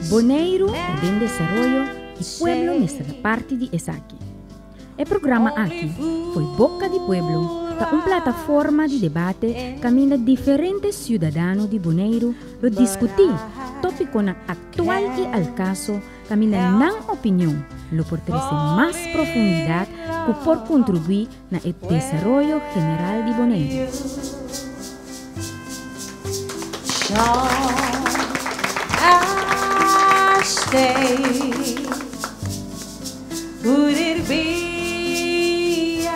Boneiru ta den desaroyo i pueblo mester ta parti di esaki. E programa aki, Fo'i Boka di Pueblo, ta un plataforma di debate kaminda diferente siudadano di Boneiru lo diskutí tópikonan aktual i al kaso kaminda nan opinion lo por trese mas profundidat ku por kontribuí na e desaroyo general di Boneiru.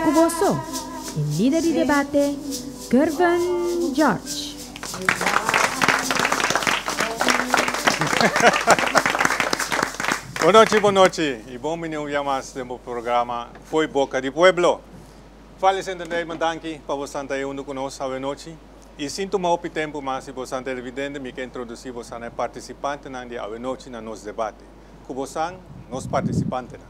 Ku boso, e lider di debate, Gervin George. Bon nochi, bon nochi y bon bini un bia mas den bo programa Fo'i Boca di Pueblo. Fales Entertainment danki pa bosan ta hunto cu nos awe nochi. Y sin tuma hopi tempo mas si bosan televidente mi ke introduci bosan na e participantenan di awe nochi na nos debate. Cu bosan, nos participantenan.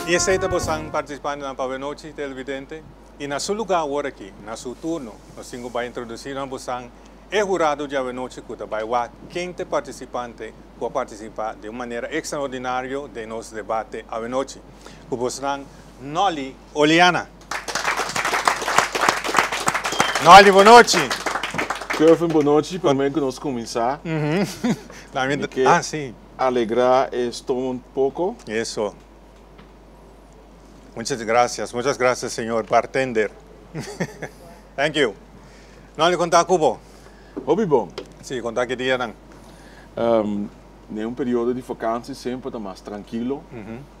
Y esey ta bosan participantenan pa awenochi, televidente. Y na su lugar awor aki, na su turno, nos tin cu bay introduci nan bosan e hurado di awenochi cu ta bay wak ken ta e participante cu a participa di un manera extraordinario den nos debate awenochi. Cu bosnan Nolly Oliana. Nolly, bon nochi. Kervin, bon nochi. Prome ku nos kuminsá, mi ke alegrá e stoma un poko. Eso. Muchas gracias, muchas gracias señor bartender. Thank you. Nolly, kon ta ku bo? Hopi bon. Si, kon ta ki dianan? Den un periodo di vakansi semper ta mas trankilo.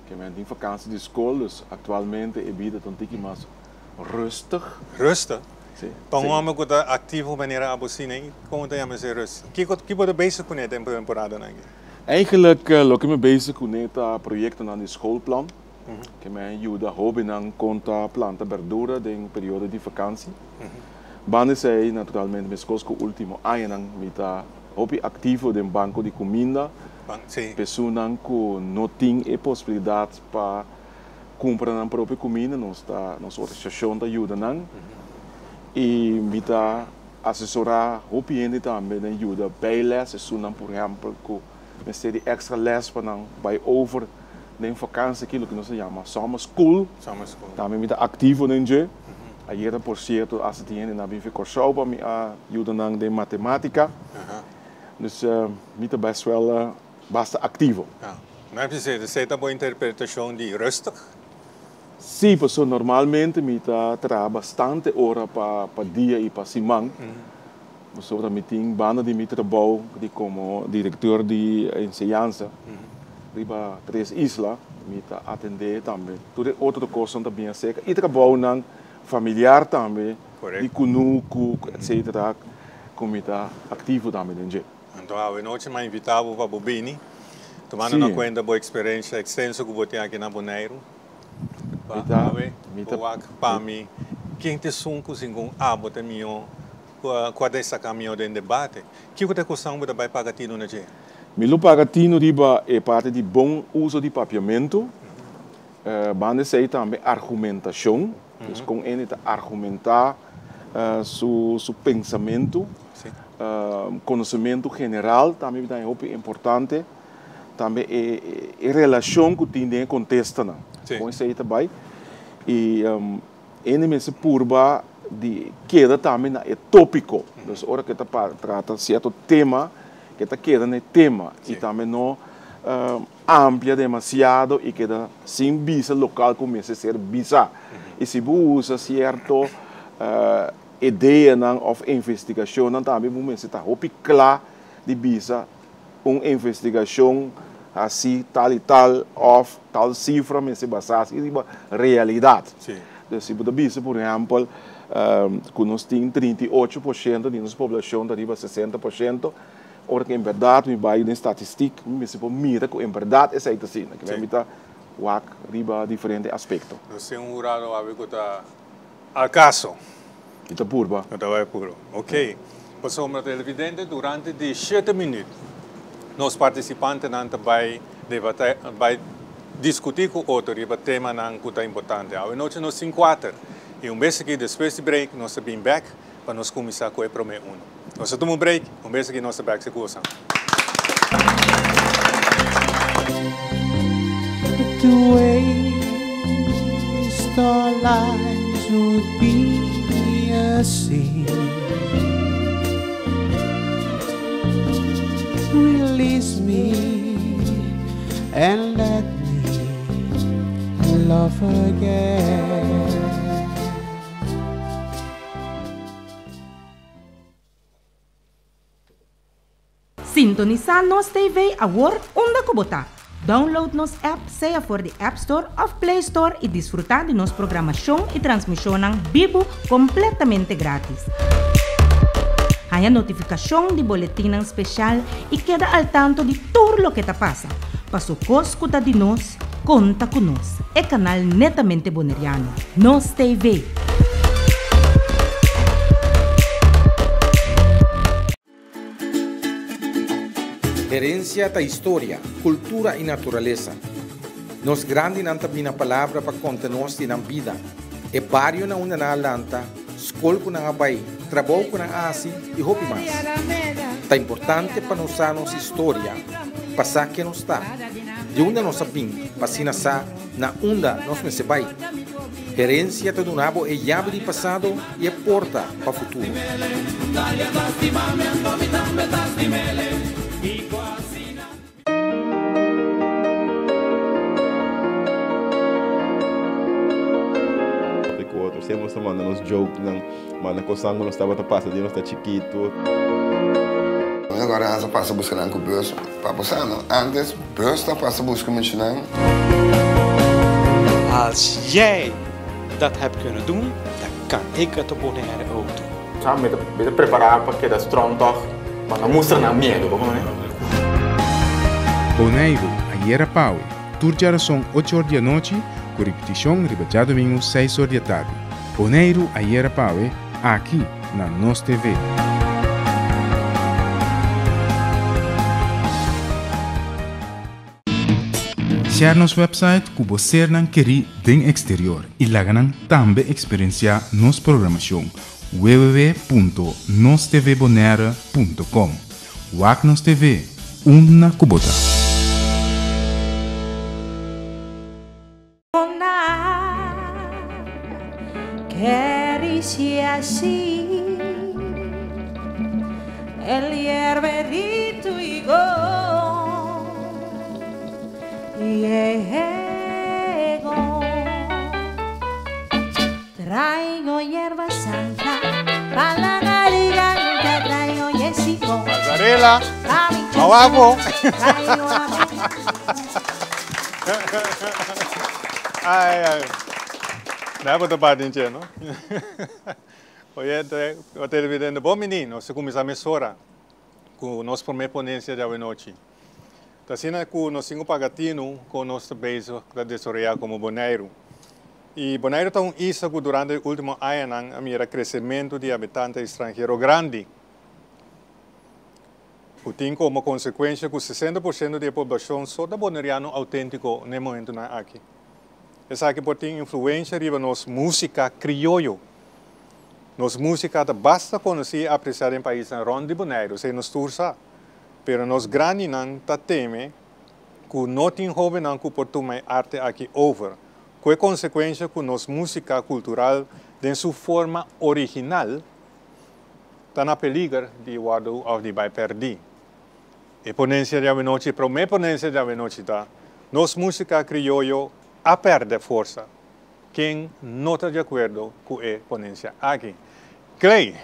Ke men tin vakantie di skol, dus aktualmente e bida ta un tiki mas rustig. Rustig? Si. Pa un hòmber ku ta aktivo manera abo asina, kon ta yama esei rustig? Kiko ki bo ta bezig kuné den temporadanan aki? Eigenlijk loke mi bezig kuné ta proyektonan di schoolplan. Ke men yuda hóbennan kon ta planta berdura den periodo di vakantie. Banda esei naturalmente meskos ku último añanan mi ta hopi aktivo den banko di kuminda. Pesonan ku no tin e posibilidat pa kumpra nan propio kuminda, nos ta nos organisashon ta yuda nan i mi ta asesorá hopi hende tambe den yuda bijles, esunnan por ehèmpel ku mester di èkstra lès pa nan bai over den fakansi aki, loke nos ta yama summer school. Tambe mi ta aktivo den dje. Ayera por sierto asta tin hende na bin fi Kòrsou pa mi a yuda nan den matemátika. Dus mi ta best wel basta activo. Ja. Maar precies, esey ta bo interpretacion di rustig? Sí, pasobra normalmente mi ta traha bastante ora pa pa dia y pa siman. Pasobra mi tin banda di mi trabou di como director di enseñansa riba tres isla, mi ta atende tambe tur e otro cosnan ta bien acerca y trabounan familiar tambe. Di kunuku, etcetera, ku mi ta aktivo tambe den dje. Anto awe nochi mi a invitá bo pa bo bini, tumando na kuenta bo eksperensia ekstenso ku bo tin aki na Boneiru. Pa awe bo wak pa mi ken ta esun ku segun abo ta mihó, ku a destaká mihó den debate. Kiko ta e kosnan ku bo ta bai paga tinu na dje? Mi lo paga tinu riba e parti di bon uso di papiamentu, banda esei tambe argumentashon. Dus kon hende ta argumentá su su pensamentu. Konosementu general tambe mi ta haña hopi importante. Tambe e e relashon ku tin den e kontestanan. Kon esei ta bai. I hende mester purba di keda tambe na e tópiko. Dus ora ku e ta trata sierto tema, ke ta keda na e tema. I tambe no amplia demasiado y keda sin bisa local cu mester ser bisa. Y si bo usa cierto ideanan of investigacionnan tambe bo mester ta hopi cla di bisa un investigacion haci tal y tal of tal cifra mester basa asi riba realidad. Dus si bo ta bisa por ehempel cu nos tin 38% di nos poblacion ta riba 60%, Ora ku en bèrdat mi bai den statistik, mi mester por mira ku en bèrdat esei ta asina. Kiba mi ta wak riba diferente aspekto. Nos tin un hurado awe ku ta al kaso. Mi ta purba. Bo ta bai purba. Ok. Pasobra ta evidente durante di shete minüt. Nos partisipantenan ta bai debate, bai diskutí ku otro riba temanan ku ta importante. Awe nochi nos tin kuater i un bes aki despues di break nos ta bin bèk pa nos kuminsá ku e promé unu. Nos ta tuma un break, un bes aki nos ta bèk si ku bosan. To waste our lives would be a sin. Release me and let me love again. Sintonisá Nos TV awor unda ku bo ta. Download nos app sea for di App Store òf Play Store i disfrutá di nos programashon i transmishonnan bibu kompletamente grátis. Haña notifikashon di boletinnan speshal i keda al tanto di tur loke ta pasa. Paso kos ku ta di nos, konta ku nos. E kanal netamente boneriano. Nos TV. Herensia ta historia, kultura i naturalesa. Nos grandinan ta bina palabra pa konta nos di nan bida, e bario na unda nan a lanta, skol ku nan a bai, trabou ku nan a hasi i hopi mas. Ta importante pa nos sa nos historia pa sa ken nos ta, di unda nos a bin pa asina sa na unda nos mester bai. Herensia ta duna bo e yabi di pasado i e porta pa futuro. Papia ku otro. Siempre nos ta manda nos jokenan, manda kosnan ku nos tabata pasa di nos ta chikitu. Agora a pasa buska nan ku bus. Pa bo sa no, antes bus ta pasa buska muchanan. Als jij dat hebt kunnen doen, dan kan ik het op Bonaire ook doen. Sa, mi ta mi ta prepará pa keda strong tòg, pa no mustra nan miedu, bo kono? Boneiru, ayera pawe, tur djarason ocho or di anochi, ku ripitishon riba djadumingu seis or di atardi. Boneiru, ayera pawe, aki na Nos TV. Share nos website ku bo sernan kerí den eksterior i laga nan tambe eksperensiá nos programashon www.nostvbonaire.com. Wak nos TV, unda ku bo ta. Pasarela, abajo. Ai, ai. Dá para tapar dentro, não? Oyente, o televidente, bom menino, se começar a mesora com nossa primeira ponência de noite. Ta asina ku nos tin ku paga tinu kon nos ta bezig ta desaroyá komo Boneiru. I Boneiru ta un isla ku durante e último añanan a mira kresementu di habitante estranhero grandi, ku tin komo konsekuensha ku 60% di e poblashon so ta boneriano outéntiko n'e momentunan aki. Esaki por tin influensha riba nos músika krioyo. Nos músika ta basta konosí i apresiá den paisnan rònt di Boneiru, esei nos tur sa. Pero nos grandinan ta teme ku no tin hóbennan ku por tuma e arte aki over, ku e konsekuensha ku nos músika kultural den su forma original ta na peliger di wòrdu òf di bai pèrdí. E ponensia di awenochi, e promé ponensia di awenochi ta, Nos músika krioyo a pèrdè forsa. Ken no ta di akuerdo ku e ponensia aki? Clay!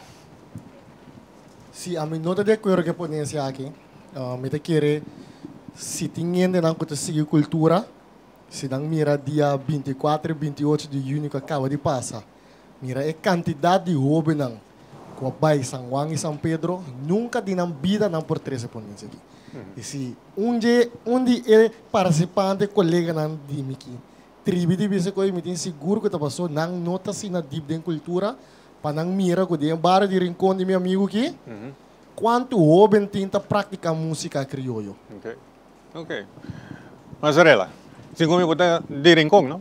Si, ami no ta di akuerdo ku e ponensia aki. Mi ta kere si tin hendenan ku ta sigui kultura, si nan mira dia 24 i 28 di yüni ku a kaba di pasa, mira e kantidat di hóbennan ku a bai San Juan i San Pedro, nunka di nan bida nan por trese e ponensia aki. I si un dje un di e partisipante koleganan di mi ki Tribi di bisa ku mi tin sigur ku ta pasó nan no ta asina dip den kultura pa nan mira ku den e bario di Rincon di mi amigu ki, Kuantu hóben tin ta praktiká músika krioyo? Ok. Ok. Mazarella, segun mi bo ta di Rincon, no?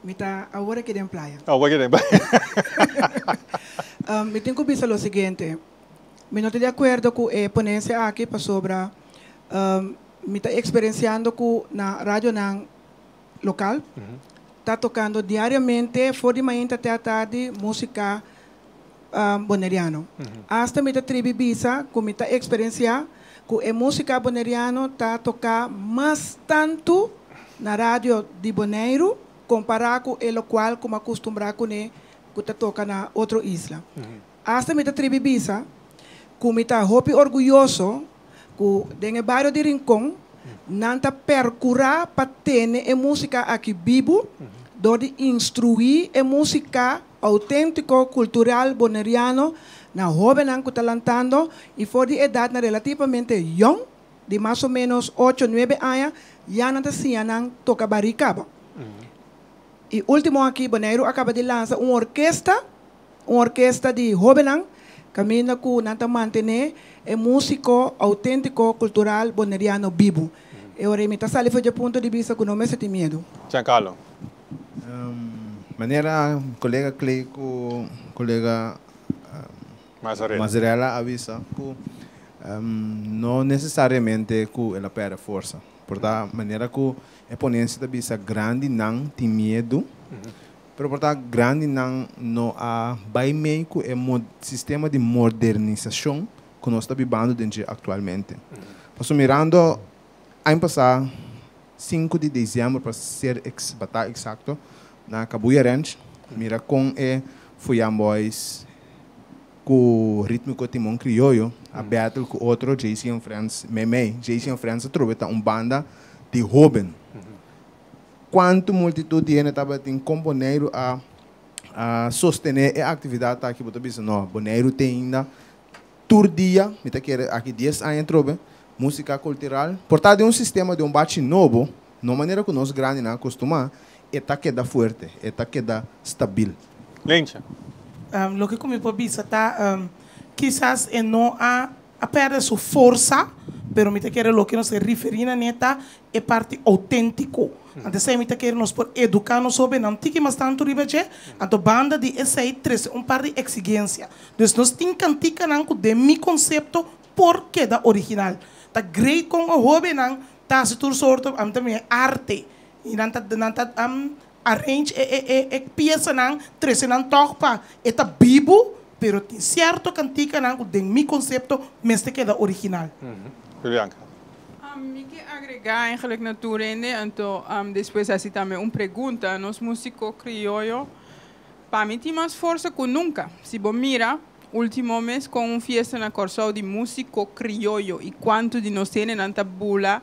Mi ta awor aki den playa. Awor aki den playa. Mi tin ku bisa lo siguiente, mi no ta di akuerdo ku e ponensia aki pasobra mi ta eksperensiando ku na radionan lokal ta tokando diariamente for di mainta te atardi músika boneriano. Asta mi ta tribi bisa ku mi ta eksperensiá ku e músika boneriano ta toká mas tantu na radio di Boneiru kompará ku e lokual ku mi a kustumbrá kuné ku ta toka na otro isla. Asta mi ta tribi bisa ku mi ta hopi orguyoso ku den e bario di Rincon nan ta perkurá pa tene e músika aki bibu dor di instruí e músika outéntiko kultural boneriano na hóbennan ku ta lantando i for di edatnan relativamente yòn, di mas o ménos ocho, nuebe aña, ya nan ta siña nan toka barí kaba. I último aki Boneiru a kaba di lansa un orkesta, un orkesta di hóbennan, kaminda ku nan ta mantené e músiko outéntiko kultural boneriano bibu. E ora ei mi ta sali for dje punto di bista ku no mester tin miedu. Giancarlo. Manera kolega Clay ku kolega Mazarella a bisa ku no nesesariamente ku el a pèrdè forsa. Por ta manera ku e ponensia ta bisa grandinan tin miedu, pero por ta grandinan no a bai mei ku e sistema di modernisashon ku nos ta bibando den dje aktualmente. Pasobra mirando aña pasá sinku di dezèmber pa ser pa ta eksakto na Kabuya Ranch mira kon e Fuyan Boys ku Ritmiko Timon Krioyo a battle ku otro JC and Friends meimei. JC and Friends atrobe ta un banda di hoben. Kuantu multitut di hende tabatin kon Boneiru a a sostené e aktividat aki bo ta bisa no Boneiru te ainda tur dia mi ta kere aki dies aña atrobe Músika kultural por ta den un sistema di un bachi nobo, no manera ku nos grandinan a kustumá, e ta keda fuerte, e ta keda stabil. Lencha. Loke ku mi por bisa ta, kisas e no a a pèrdè su forsa, pero mi ta kere loke nos ta riferí na ne ta e parti outéntiko. Anto esei mi ta kere nos por eduká nos hóbennan tiki mas tantu riba dje, anto banda di esei trese un par di eksigensia. Dus nos tin kantikanan ku den mi konsepto por keda original. Ta great kon e hobennan ta hasi tur sorto am ta mira arte y nan ta nan ta arrange e e e e piesanan trese nan tog pa e ta bibu pero tin cierto kantikanan ku den mi konsepto mester keda original. Julianka. Mi ke agrega eigenlijk na tur hende anto despues hasi tambe un pregunta. Nos musiko krioyo pa mi tin mas forsa ku nunka. Si bo mira Ultimo mes kon un fiesta na Kòrsou di músiko krioyo i kuantu di nos hendenan ta bula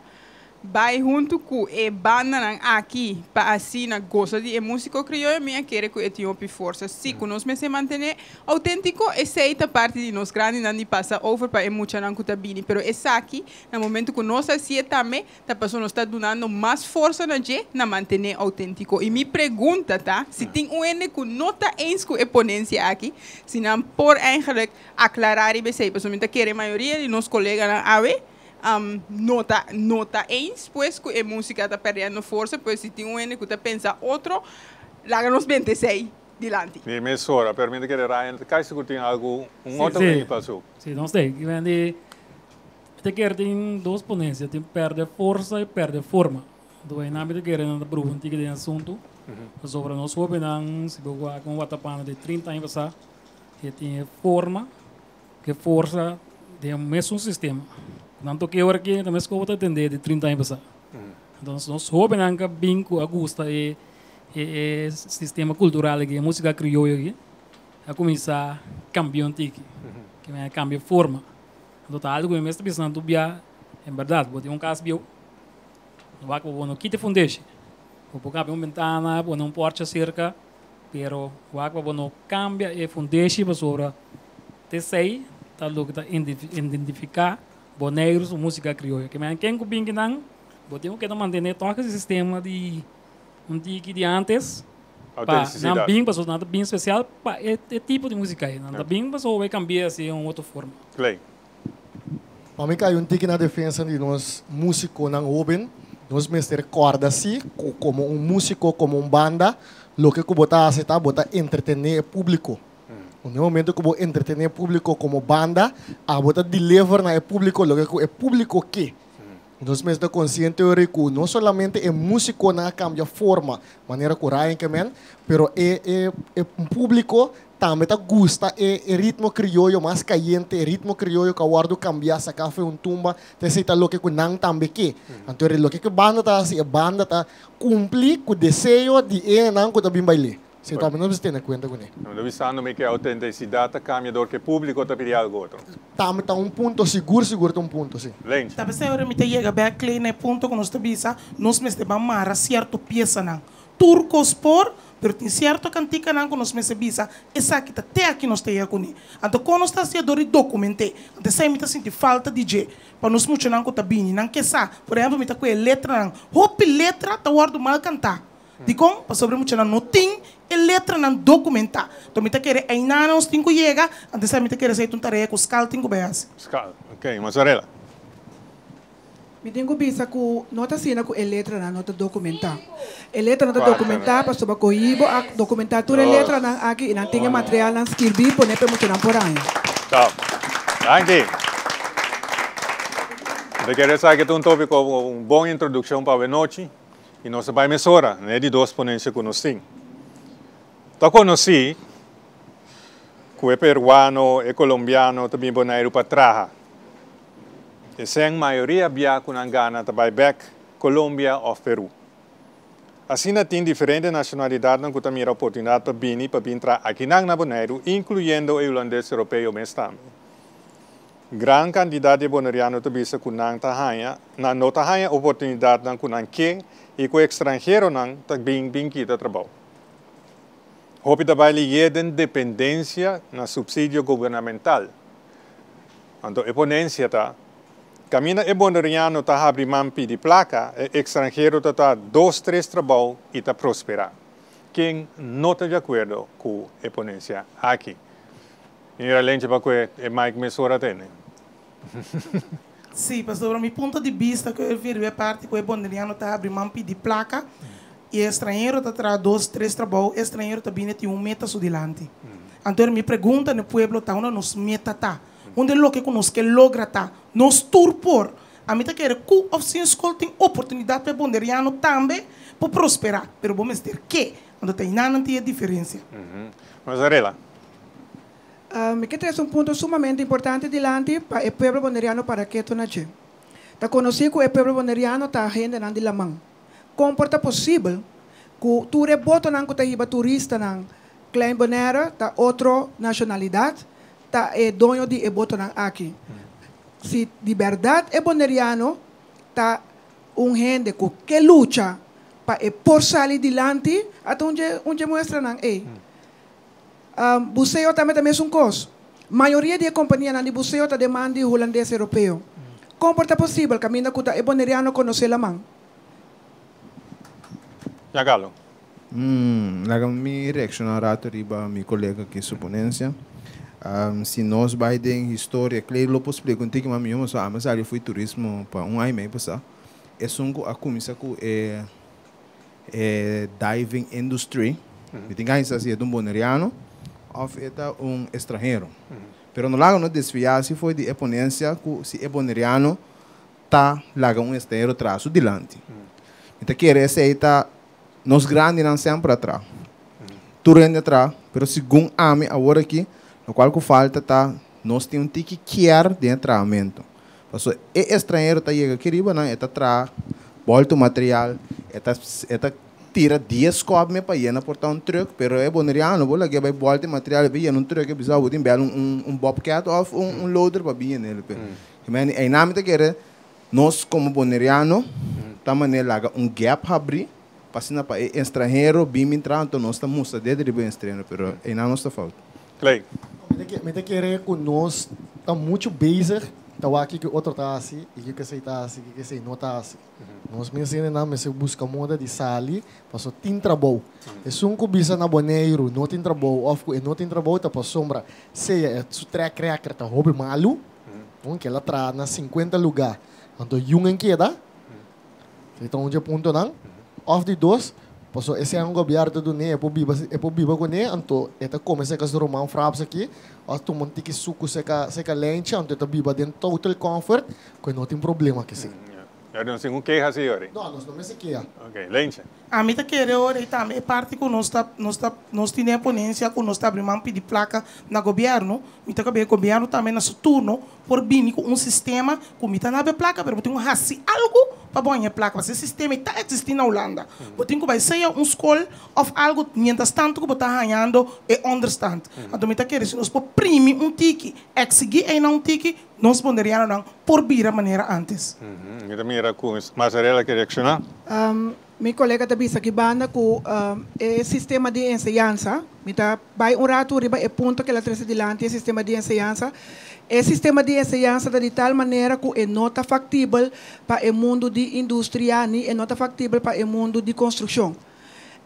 bai huntu ku e bandanan aki pa asina gosa di e músiko krioyo, mi a kere ku e tin hopi forsa. Sí, ku nos mester mantené outéntiko, esei ta parti di nos grandinan di pasa over pa e muchanan ku ta bini, pero esaki na momentu ku nos hasié tambe Ta pasobra nos ta dunando mas forsa na dje na mantené outéntiko. I mi pregunta ta si tin un hende ku no ta eens ku e ponensia aki, si nan por eigenlijk aklará riba esei. Pasobra mi ta kere mayoria di nos koleganan awe no ta no ta eens pues ku e músika ta pèrdiendo forsa. Pues si tin un hende ku ta pensa otro, laga nos benta esei dilanti. Di mesora, pero mi ta kere Ryan ta kai sigur tin algu un otro Sí, sí, nos ta. Mi ta kere tin dos ponencia, tin perde forsa y perde forma. Anto einan mi ta kere nan ta bruha un tiki den asuntu, pasobra nos hobennan, si bo wak un watapana di trinta aña pasá, e tin e forma ku e forsa den e mesun sistema. Nan toke ora aki ta mes ku bo ta tende di trinta aña pasá. Entonces nos hobennan ka bin ku a gusta e e sistema kultural aki, e musika krioyo aki, a kuminsá kambia un tiki, a kambia forma. Anto ta algu ku mi mes ta bisa nan tur bia, en bèrdat bo tin un kas bieu, wak bo no kita e fundeshi, bo por kambia un bentana, pone un pòrcha serka, pero wak pa bo no kambia e fundeshi pasobra ta esei ta loke ta identifiká Boneiru su músika krioyo. Ke men ken ku bin kinan bo tin ku keda mantené tòg e sistema di un tiki di ántes. Pa nan bin paso nan ta bin special pa e tipo di musica ey. Nan ta bin paso e cambia asi den un otro forma. Clay. Pa mi cay un tiki na defensa di nos musiconan hoben, nos mester corda si cu como un musico, como un banda, loke cu bo ta haci ta bo ta entretene e publico. Na e momento cu bo entretene e publico como banda, abo ta deliver na e publico loke cu e publico ke. Nos mester ta konsiente ora ku no solamente e músikonan a kambia forma, manera ku Ryan ke men, pero e e e públiko tambe ta gusta e e ritmo krioyo mas kayente, e ritmo krioyo ku a wòrdu kambiá, saká for un tumba, ta esei ta loke ku nan tambe ke. Anto e loke ku e banda ta hasi, e banda ta kumpli ku deseo di e nan ku ta bin bail'é. Si tambe nos mester tene kuenta kuné. Nos ta bisando mi ku e autentisidat ta kambia dor ku e públiko ta pidi algu otro. Tambe ta un punto, sigur sigur ta un punto, si. Lenchi. Ta p'esei ora mi ta yega bek klei na e punto ku nos ta bisa nos mester ban mara sierto piesanan. Tur kos por, pero tin sierto kantikanan ku nos mester bisa esaki ta te aki nos ta yega kuné. Anto kon nos ta hasié dor di dokument'é. Anto esei mi ta sinti falta di dje pa nos muchanan ku ta bini. Nan ke sa. Por ehèmpel mi ta kohe letranan. Hopi letra ta wòrdu mal kantá. Dikon? Pasobra e muchanan no tin e letranan dokumentá. Enton mi ta kere einan nos tin ku yega, antes mi ta kere esei ta un tarea ku skal tin ku bai hasi. Skal, ok. Mozzarella. Mi tin ku bisa ku no ta asina ku e letranan no ta dokumentá. E letranan ta dokumentá pasobra Cohibo a dokumentá tur e letranan aki i nan tin e materialnan skirbí pone pa e muchanan por haña. Top. Danki. Mi ta kere esaki ta un tópiko, un bon introdukshon pa awenochi. I nos ta bai mesora na e di dos ponensia ku nos tin. Ta konosí ku e peruano, e kolombiano ta bin Boneiru pa traha. Esei mayoria bia ku nan gana ta bai bèk Kolombia òf Peru. Asina tin diferente nashonalidatnan ku ta mira oportunidat pa bini pa bin traha akinan na Boneiru, inkluyendo e hulandes europeo mes tambe. Gran kantidat di e boneriano ta bisa ku nan ta haña, nan no ta haña oportunidatnan ku nan ke i ku ekstranheronan ta bin bin kita trabou. Hopi ta bai liye den dependensia na supsidio gubernamental. Anto e ponensia ta, kaminda e boneriano ta habri man pidi plaka, e ekstranhero ta ta dos tres trabou i ta prosperá. Ken no ta di akuerdo ku e ponensia aki? Mira Lenchi pa kue e mic mesora tene. Sí, pasobra mi punto di bista ku e virbe e parti ku e bonderiano ta habri man pidi plaka i e estranhero ta traha dos, tres trabou, e estranhero ta bini tin un meta su dilanti. Anto mi pregunta na e pueblo ta unda nos meta ta? Unda e loke ku nos ke logra ta? Nos tur por. Ami ta kere ku òf sin skol tin oportunidat pa e bonderiano tambe por prosperá, pero bo mester ke. Anto ta einan tin e diferensia. Mozzarella. Mi ke trese un punto sumamente importante dilanti pa e pueblo boneriano para keto na dje. Ta konosí ku e pueblo boneriano ta hendenan di laman. Kon por ta posibel ku tur e botonan ku ta hiba turistanan Klein Bonaire ta otro nashonalidat ta e doño di e botonan aki? Si di bèrdat e boneriano ta un hende ku ke lucha pa e por sali dilanti, ata un dje un dje muestranan ei. Buseo tambe ta mesun kos. Mayoria di e kompanianan di buseo ta den man di hulandes europeo. Kon por ta posibel kaminda ku ta e boneriano konosé laman? Giancarlo. Laga mi reakshoná un rato riba mi kolega ki su ponensia. Si nos bai den historia, Clay lo por splika un tiki mas mihó, pasobra ami a sali fo'i turismo pa un aña i mei pasá. Esun ku a kuminsá ku e e diving industry, mi tin gana di sa si e ta un boneriano of e ta un estranhero. Pero no laga no desviá si for di e ponencia cu si e boneriano ta laga un estranhero traha su dilanti. Mi ta kere esey ta nos grandinan semper a traha. Tur hende a traha, pero segun ami awor aki, locual cu falta ta nos tin un tiki kier den e trahamento. Pasobra e estranhero ta yega aki riba nan, e ta traha bolto material, e ta e ta tira dies kòp me pa yena por ta un trùk, pero e boneriano bo lag'é bai bòlta e material e bai yena un trùk e bisa bo tin bèl un un bobcat òf un un loader pa bin yen'el pe. Kimen einan mi ta kere nos komo boneriano ta manera laga un gap habrí pa asina pa e estranhero bin bin traha anto nos ta mustra dede riba e estranhero pero einan nos ta fout. Clay. Mi ta kere ku nos ta muchu bezig ta wak kiko otro ta hasi i kiko esei ta hasi i kiko esei no ta hasi. Nos mes hendenan mester buska moda di sali paso tin trabou. Esun ku bisa na Boneiru no tin trabou òf ku e no tin trabou ta pasobra sea e su track record ta hopi malu, ku el a traha na sinkuenta lugá anto yun en keda, esei ta un dje puntonan, òf di dos, paso esei un gobièrnu ta dun'é e por biba e por biba kuné anto e ta kome serka su ruman fraps aki òf tuma un tiki suku serka serka Lentje anto e ta biba den total comfort ku e no tin problema kesei. Ya nos tin un keha si ori? No, nos no mester keha. Ok, Lentje. Ami ta kere ora i tambe e parti ku nos ta nos ta nos tin den e ponensia ku nos ta abri man pidi plaka na gobièrnu, mi ta kab'é gobièrnu tambe na su turno por bini ku un sistema ku mi ta na be plaka pero bo tin ku hasi algu pa bo haña e plaka pasobra e sistema ei ta eksistí na Hulanda. Bo tin ku bai sea un skol òf algu mientras tanto ku bo ta hañando e onderstand. Anto mi ta kere si nos por primi un tiki, eksigí einan un tiki, Nos bonderianonan por bira manera antes. Mi ta mira ku Mazzarella ke reakshoná. Mi kolega ta bisa aki banda ku e sistema di enseñansa, mi ta bai un ratu riba e punto ku el a trese dilanti, e sistema di enseñansa. E sistema di enseñansa ta di tal manera ku e no ta faktibel pa e mundu di industria ni e no ta faktibel pa e mundu di konstrukshon.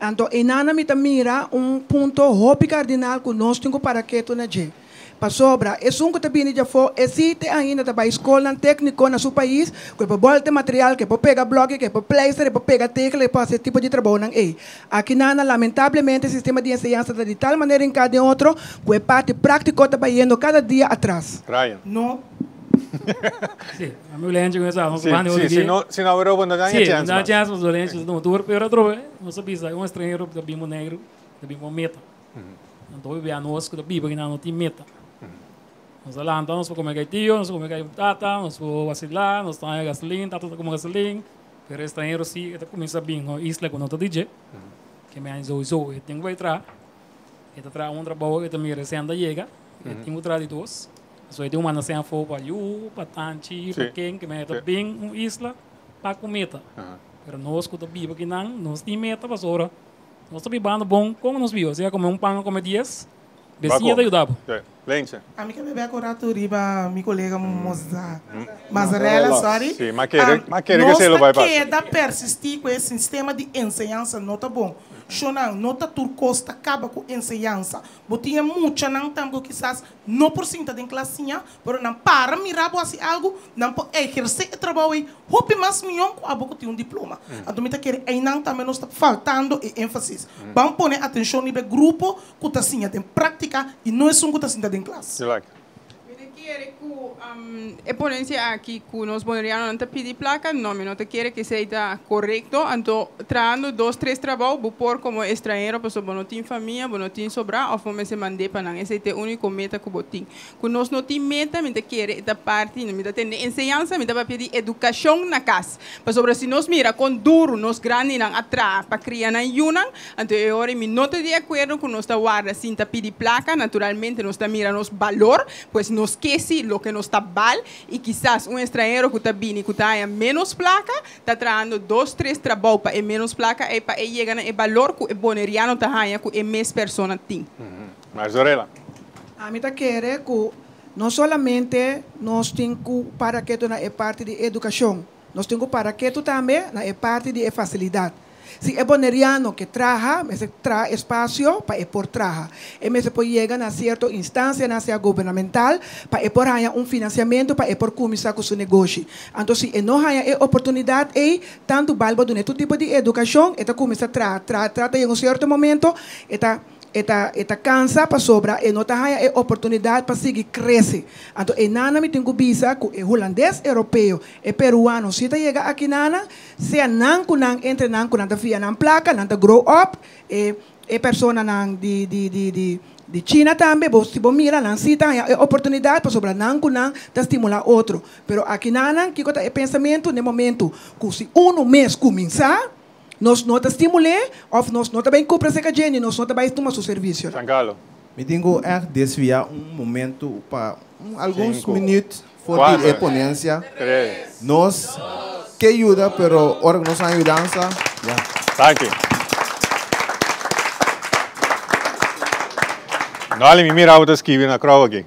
Anto einan mi ta mira un punto hopi kardinal ku nos tin ku para ketu na dje. Pasobra esun ku ta bini djafó e si te ainda ta bai skolnan tékniko na su pais ku e por bòlta material, ku e por pega blòki, ku e por pleister, e por pega tegel, e por hasi e tipo di trabounan ei. Akinan lamentablemente e sistema di enseñansa ta di tal manera hinká den otro ku e parti práktiko ta bayendo kada dia atras. Ryan. No. Sí, a mi Lencho con esa, Sí, sí, si no, si no Europa no dan Sí, chance. no dan chance, mas Lencho, no, tur pero otro, no se bisa, un extranhero ta bin Boneiru, ta bin con meta. Anto hopi bia nos ku ta biba aki nan no tin meta. Nos a lanta, nos por come gaitillo, nos por come gai tata, nos por vacila, nos ta haña gasolin, tata ta come gasolin, pero extranhero si e ta cuminsa bin no isla ku no ta di dje, ke mi haña souiso e tin ku bai traha, e ta traha un trabou e ta mira esei ta yega, e tin ku traha di dos. Pasobra e tin un manda sèn afó pa yu, pa tanchi, pa ken, ke mester ta bin un isla pa ku meta. Pero nos ku ta biba akinan, nos tin meta pasobra nos ta bibando bon kon nos biba. Sea kome un pan o kome dies, besiña ta yuda bo. Lenche. Ami ke bebe aku ratu riba mi kolega Moza, Mazarella, sorry. Sí, m'a kere, m'a kere ke esei lo bai pasa. Nos ta keda persistí ku e sistema di enseñansa no ta bon. Shonnan, no ta tur kos ta kaba ku enseñansa. Bo tin e muchanan tambe ku kisas no por sinta den klas siña, pero nan para mira bo hasi algu, nan por ehersé e trabou ei hopi mas mihó ku abo ku tin un diploma. Anto mi ta kere einan tambe nos ta faltando e énfasis. Ban pone atenshon riba e grupo ku ta siña den práktika i no esun ku ta sinta den klas. Mi ta kere ku e ponencia aki ku nos bonerianonan ta pidi plaka, no, mi no ta kere ku esei ta korekto. Anto trahando dos tres trabou bo por komo estranhero pasobra bo no tin famia, bo no tin sobrá òf bo mester mand'é pa nan. Esei ta e úniko meta ku bo tin. Ku nos no tin meta mi ta kere e ta parti, mi ta tende enseñansa, mi ta papia di edukashon na kas. Pasobra si nos mira kon duru nos grandinan a traha pa kria nan yunan, Anto e ora mi no ta di akuerdo ku nos ta warda sin ta pidi plaka, naturalmente nos ta mira nos balor, pues nos ke si loke nos ta bal i kisas un estranhero ku ta bini ku ta haña ménos plaka ta trahando dos tres trabou pa e ménos plaka ei pa e yega na e balor ku e boneriano ta haña ku e mes persona tin. Marzorela. Ami ta kere ku no solamente nos tin ku para ketu na e parti di edukashon, nos tin ku para ketu tambe na e parti di e fasilidat. Si e boneriano ke traha, mester traha espasio pa e por traha. E mester por yega na sierto instansianan, sea gubernamental, pa e por haña un finansiamentu pa e por kuminsá ku su negoshi. Anto si e no haña e oportunidat ei, tantu bal bo dun'é tur tipo di edukashon, e ta kuminsá traha, traha, traha ta yega un sierto momento e ta E ta e ta cansa pasobra e no ta haya e oportunidad pa sigui crece. Anto enanan mi tin cu bisa cu e Hulandes Europeo, e Peruano si ta yega akinanan, sea nan cu nan entre nan cu nan ta fia nan placa, nan ta grow up, e e personanan di di di di di China tambe, bo si bo mira nan si ta haya e oportunidad pasobra nan cu nan ta stimula otro. Pero akinanan kico ta e pensamento n'e momento cu si uno mes cuminsa, Nos no ta stimul'é òf nos no ta bai kumpra serka dje ni nos no ta bai tuma su servisionan. Giancarlo. Mi tin ku ègt desviá un momentu pa un alguns Sinku. minüt for di e Kuater. ponensia. Tres. Nos ke yuda pero ora ku nos haña yudansa ya. Danki. Nolly, mi mira bo ta skibi na krou aki.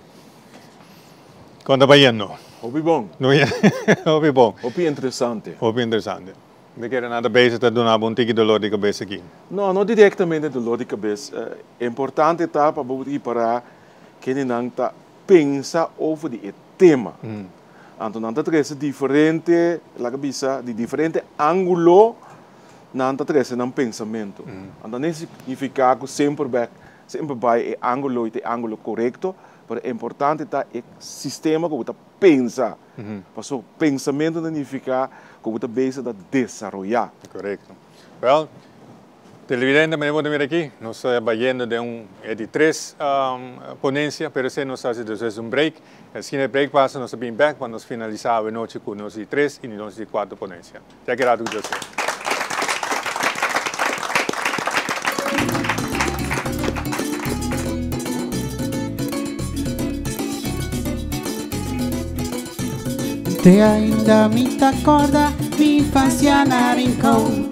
Kon ta bayendo? Hopi bon. Hopi bon. Hopi interesante. Hopi interesante. Mi kere nan ta bezig ta duna bo un tiki dolor di kabes aki. No, no direktamente dolor di kabes. Importante ta pa bo ripará kendenan ta pensa over di e tema. Anto nan ta trese diferente, laga bisa, di diferente ángulo nan ta trese nan pensamentu. Anto no signifiká ku semper bek, semper bai e ángulo i ta e ángulo korekto, pero importante ta e sistema ku bo ta pensa. Pasobra pensamentu ta nifiká ku bo ta bezig ta desaroyá. Korekto. Wèl, televidente, manera bo ta mira aki, nos ta bayendo den un e di tres ponensia, pero esei nos ta hasi despues di un break. Asina e break pasa, nos ta bini bèk pa nos finalisá awenochi ku nos di tres i nos di kuater ponensia. Te aki rato ku Dios kier. Te ainda mi ta corda mi infancia na Rincon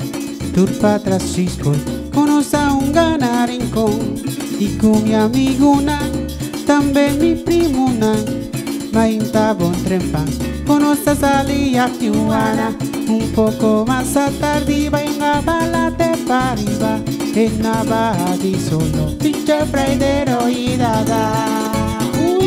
Tur patras di school cu nos a hunga na Rincon Y cu mi amigunan, tambe mi primonan Mainta bon trempan cu nos ta sali a Tijuana Un poco mas atardi bai hunga bala te pariba E na baha di solo pinche freidero y dada Uy.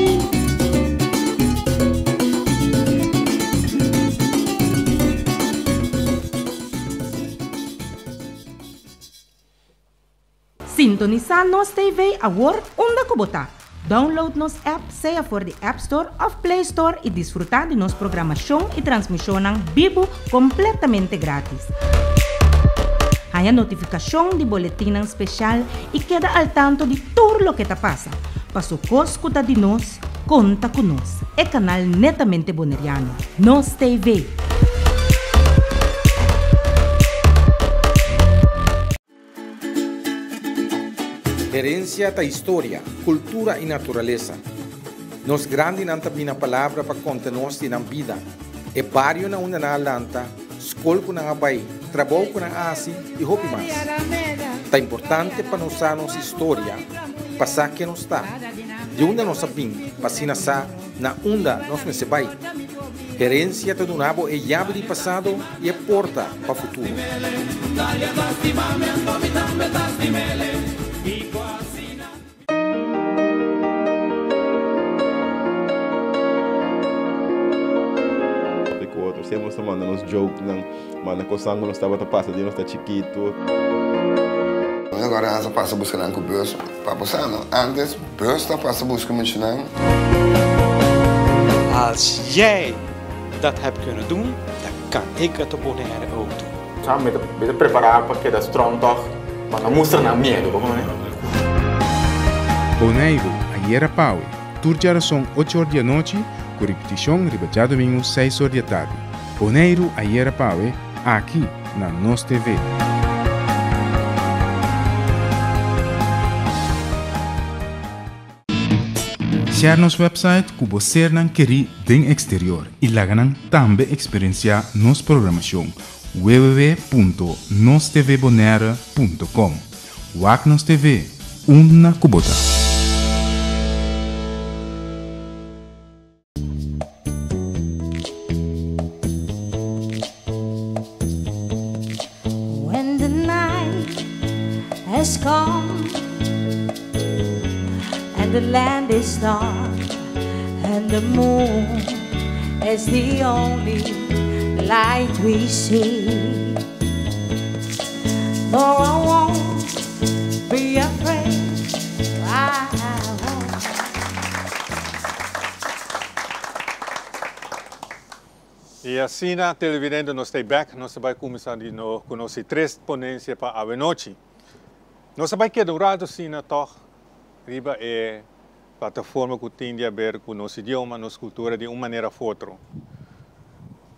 Sintonisá Nos TV awor unda ku bo ta. Download nos app sea for di App Store òf Play Store i disfrutá di nos programashon i transmishonnan bibu kompletamente grátis. Haña notifikashon di boletinnan speshal i keda al tanto di tur loke ta pasa. Paso kos ku ta di nos, konta ku nos. E kanal netamente boneriano. Nos TV. Herencia ta historia, cultura y naturalesa. Nos grandinan ta bina palabra pa conta nos di nan bida, e bario na unda nan a lanta, scol cu nan a bay, trabou cu nan a haci y hopi mas. Ta importante pa nos sa nos historia pa sa ken nos ta, di unda nos a bin pa asina sa na unda nos mester bay. Herencia ta duna bo e yabi di pasado y e porta pa futuro. Cu otro. Siempre nos ta manda nos jokenan, manda cosnan cu nos tabata pasa di nos ta chikito. Agora nan sa pasa busca nan cu bus pa bo sa no antes bus ta pasa busca muchanan. Als jij dat hebt kunnen doen, dan kan ik het op Bonaire ook doen. Sa, mi ta mi ta prepará pa keda strong tòg, pa no mustra nan miedu, bo kono? Boneiru, ayera pawe, tur djarason ocho or di anochi, ku ripitishon riba djadumingu seis or di atardi. Boneiru, ayera pawe, aki na Nos TV. Share nos website ku bo sernan kerí den eksterior i laga nan tambe eksperensiá nos programashon www.nostvbonaire.com Wak nos TV, unda ku bo ta! When the night has come and the land is dark and the moon is the only light we see. No, I won't be afraid. I won't. Y asina, televidente, nos ta back. Nos ta bay cuminsa di no cu nos tres ponencia pa awenochi. Nos ta bay keda un rato asina toch riba e plataforma cu tin di haber cu nos idioma, nos cultura di un manera of otro.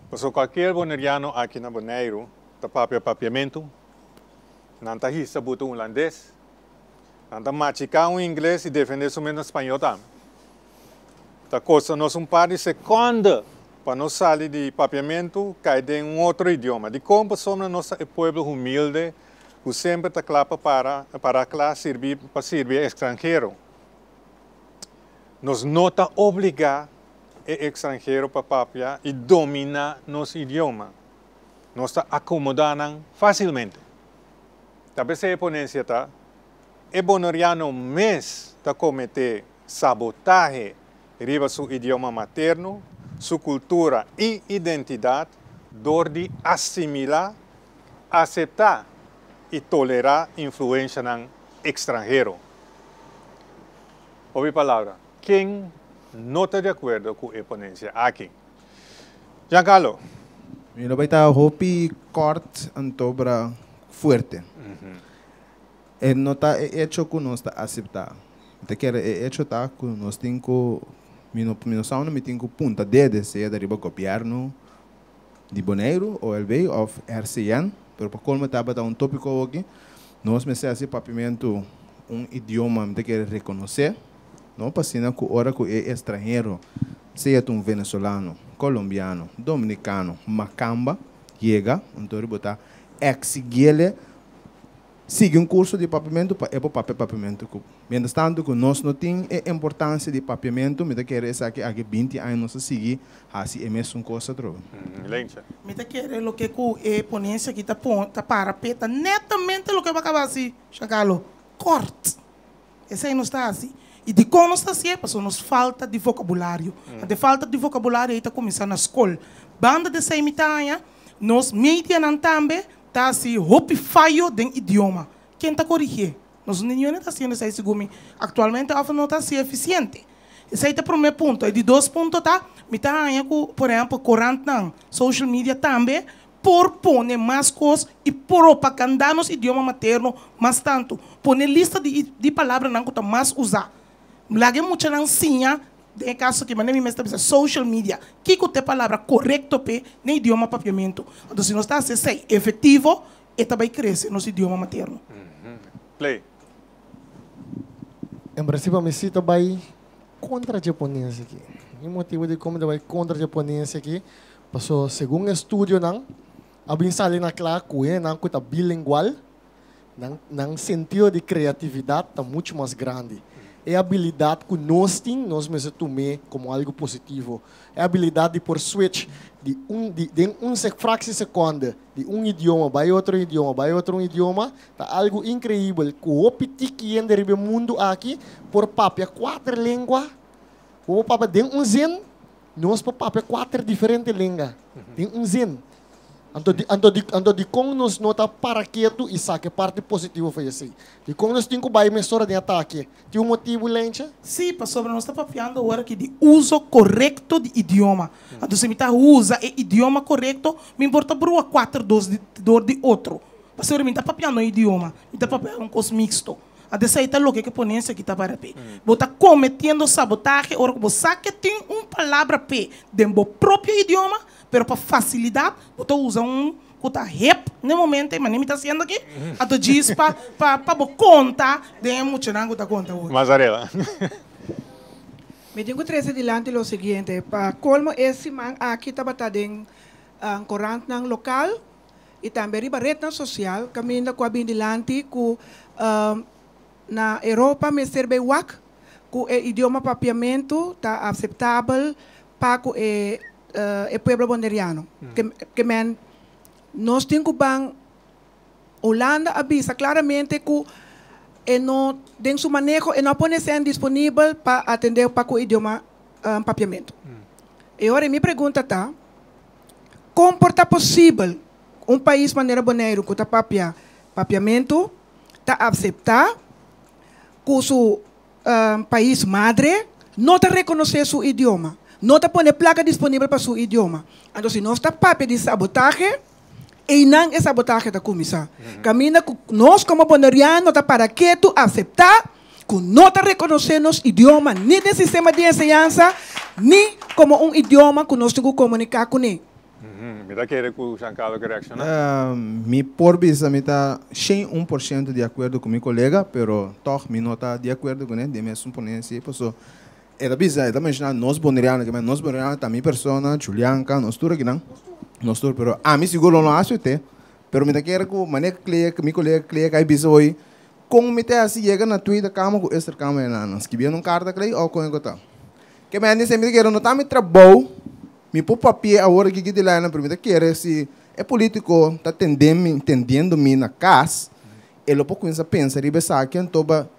Pasobra cualkier Boneriano aki na Boneiru ta papia papiamentu, nan ta hisa buta un hulandes, nan ta machica un ingles y defende su mes na spañó tambe. Ta kosta nos un par di sekonde pa nos sali di papiamentu kai den un otro idioma. Dikon? Pasobra nos ta e pueblo humilde ku semper ta kla pa para para kla sirbi pa sirbi e ekstranhero. Nos no ta obligá e ekstranhero pa papia i dominá nos idioma. Nos ta akomodá nan fásilmente. Ta p'esei e ponensia ta, E boneriano mes ta kometé sabotahe riba su idioma materno, su kultura i identidat dor di asimilá, aseptá i tolerá influenshanan ekstranhero. Hopi palabra, ken no ta di akuerdo ku e ponensia aki? Giancarlo. Mi lo bai ta hopi kort anto bra fuerte. E no ta e echo ku nos ta aseptá. Mi ta kere e echo ta ku nos tin ku, mi no mi no sa unda mi tin ku punta dede, sea ta riba gobièrnu di Boneiru, OLB òf RCN, pero pa kolmo tabata un tópiko awoki, nos mester hasi papiamentu un idioma mi ta kere rekonosé, no, pa asina ku ora ku e estranhero, sea ta un venezolano, kolombiano, dominikano, makamba, yega, anto bo ta eksigiele sigui un kurso di papiamentu pa e por papia papiamentu ku. Mientras tanto ku nos no tin e importansia di papiamentu, mi ta kere esaki aki 20 aña nos a sigui hasi e mesun kos atrobe. Lencha. Mi ta kere loke ku e ponensia aki ta pon ta para p'e ta netamente loke bo a kaba hasi, Giancarlo, kort. Esei nos ta hasi. I dikon nos ta hasié? Pasobra nos falta di vokabulario. Anto e falta di vokabulario ei ta kuminsá na skol. Banda di esei mi ta haña nos medianan tambe Ta hasi hopi fayo den idioma. Ken ta korigié? Nos niñonan ta hasiendo esei segun mi aktualmente òf no ta hasié efisiente. Esei ta promé punto. E di dos punto ta, mi ta haña ku, por ehèmpel, korantnan, social media tambe por pone mas kos i propagandá nos idioma materno mas tantu. Pone lista di di palabranan ku ta mas usá. Laga e muchanan siña, den e kaso aki manera mi mes ta bisa social media, kiko ta e palabra korekto p'e den idioma papiamentu. Anto si nos ta hasi esei efektivo, e ta bai krese nos idioma materno. Play. En prinsipio mi si ta bai kontra dje ponensia aki. E motibu di kon mi ta bai kontra dje ponensia aki, paso segun estudionan a bin sali na kla ku hendenan ku ta bilingual Nan nan sentido di kreatividat ta muchu mas grandi. E abilidat ku nos tin, nos mester tum'é komo algu positivo. E abilidat di por switch di un di den un sek fraksi sekonde di un idioma bai otro idioma bai otro un idioma ta algu inkreibel ku hopi tiki hende riba e mundu aki por papia kuater lengua. Bo por papia den un zin, nos por papia kuater diferente lenga den un zin. Anto di, anto di, anto dikon nos no ta para ketu i saka e parti positivo for esei? Dikon nos tin ku bai mesora den atake? Tin un motibu, Lencha? Sí, pasobra nos ta papiando awor aki di uso korekto di idioma. Anto si mi ta usa e idioma korekto, mi por ta brua kuater dos di dor di otro. Pasobra mi ta papiando un idioma, mi ta papia un kos miksto. Anto esei ta loke ku e ponensia aki ta para p'e. Bo ta kometiendo sabotahe ora ku bo sa ke tin un palabra p'e den bo propio idioma, Pero pa facilidad bo ta usa un cu ta hip n'e momento, e manera mi ta haciendo aki, anto djis pa pa pa bo conta den e muchanan cu ta conta awor. Mazarela. Mi tin cu trece dilanti lo siguiente, pa colmo e siman aki tabata den corantnan local y tambe riba rednan social caminda cu a bin dilanti cu na Europa mester bay wak cu e idioma papiamento ta aceptabel pa cu e e pueblo boneriano. Ke men nos tin ku ban Hulanda a bisa klaramente ku e no den su maneho e no a pone sèn disponibel pa atendé pa ku idioma papiamentu. E ora mi pregunta ta, kon por ta posibel un pais manera Boneiru ku ta papia papiamentu ta aseptá ku su pais madre no ta rekonosé su idioma, no ta pone plaka disponibel pa su idioma. Anto si nos ta papia di sabotahe, einan e sabotahe ta kuminsá. Kaminda ku nos komo boneriano ta para ketu aseptá ku no ta rekonosé nos idioma ni den sistema di enseñansa ni komo un idioma ku nos tin ku komuniká kuné. Mi ta kere ku Giancarlo ke reakshoná. Mi por bisa mi ta 101% di akuerdo ku mi kolega, pero tòg mi no ta di akuerdo kuné den mesun ponensia ei, paso e ta bisa, e ta menshoná nos boneriano, ke men nos boneriano ta mi persona, Julianka, nos tur akinan, nos tur, pero ami sigur lo no hasi te, pero mi ta kere ku manera Clea, mi kolega Clea kai bisa hoy, kon mi ta hasi yega na Tweede Kamer ku Eerste Kamer einan, skibiendo un karta Clea òf kon e ku ta? Ke men di esei mi ta kere no ta mi trabou. Mi por papia awor aki di laina, pero mi ta kere si E polítiko ta tende mi, tendiendo mi na kas, e lo por kuminsá pensa riba esaki anto ba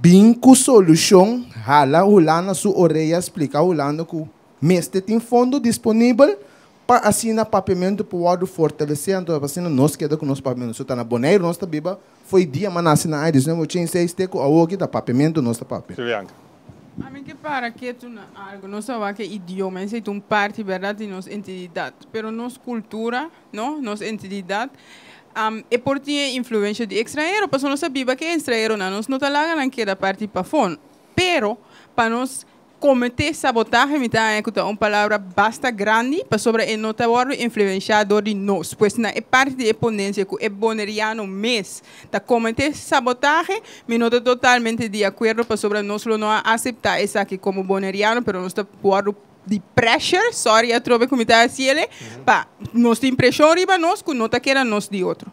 bin ku solushon, hala Hulanda su orea, splika Hulanda ku mester tin fondo disponibel pa asina papiamentu por wòrdu fortalesé, anto pa asina nos keda ku nos papiamentu. So ta na Boneiru nos ta biba fo'i dia m'a nase na aña 1986 te ku awoki ta papiamentu nos ta papia. Julianka. Ami ke para ketu na algu. Nos ta wak e idioma, esei ta un parti bèrdat di nos entididat, pero nos kultura, no, nos entididat, e por tin e influensha di ekstranhero, pasobra nos ta biba ku e ekstranheronan, nos no ta laga nan keda parti pafó. Pero pa nos Kometé sabotahe mi ta haña ku ta un palabra basta grandi pasobra e no ta wòrdu influenshá dor di nos. Pues na e parti di e ponensia ku e boneriano mes ta kometé sabotahe mi no ta totalmente di akuerdo pasobra nos lo no a aseptá esaki komo boneriano pero nos ta wòrdu di pressure, sorry atrobe ku mi ta hasi el'e, pa nos tin preshon riba nos ku no ta keda nos di otro.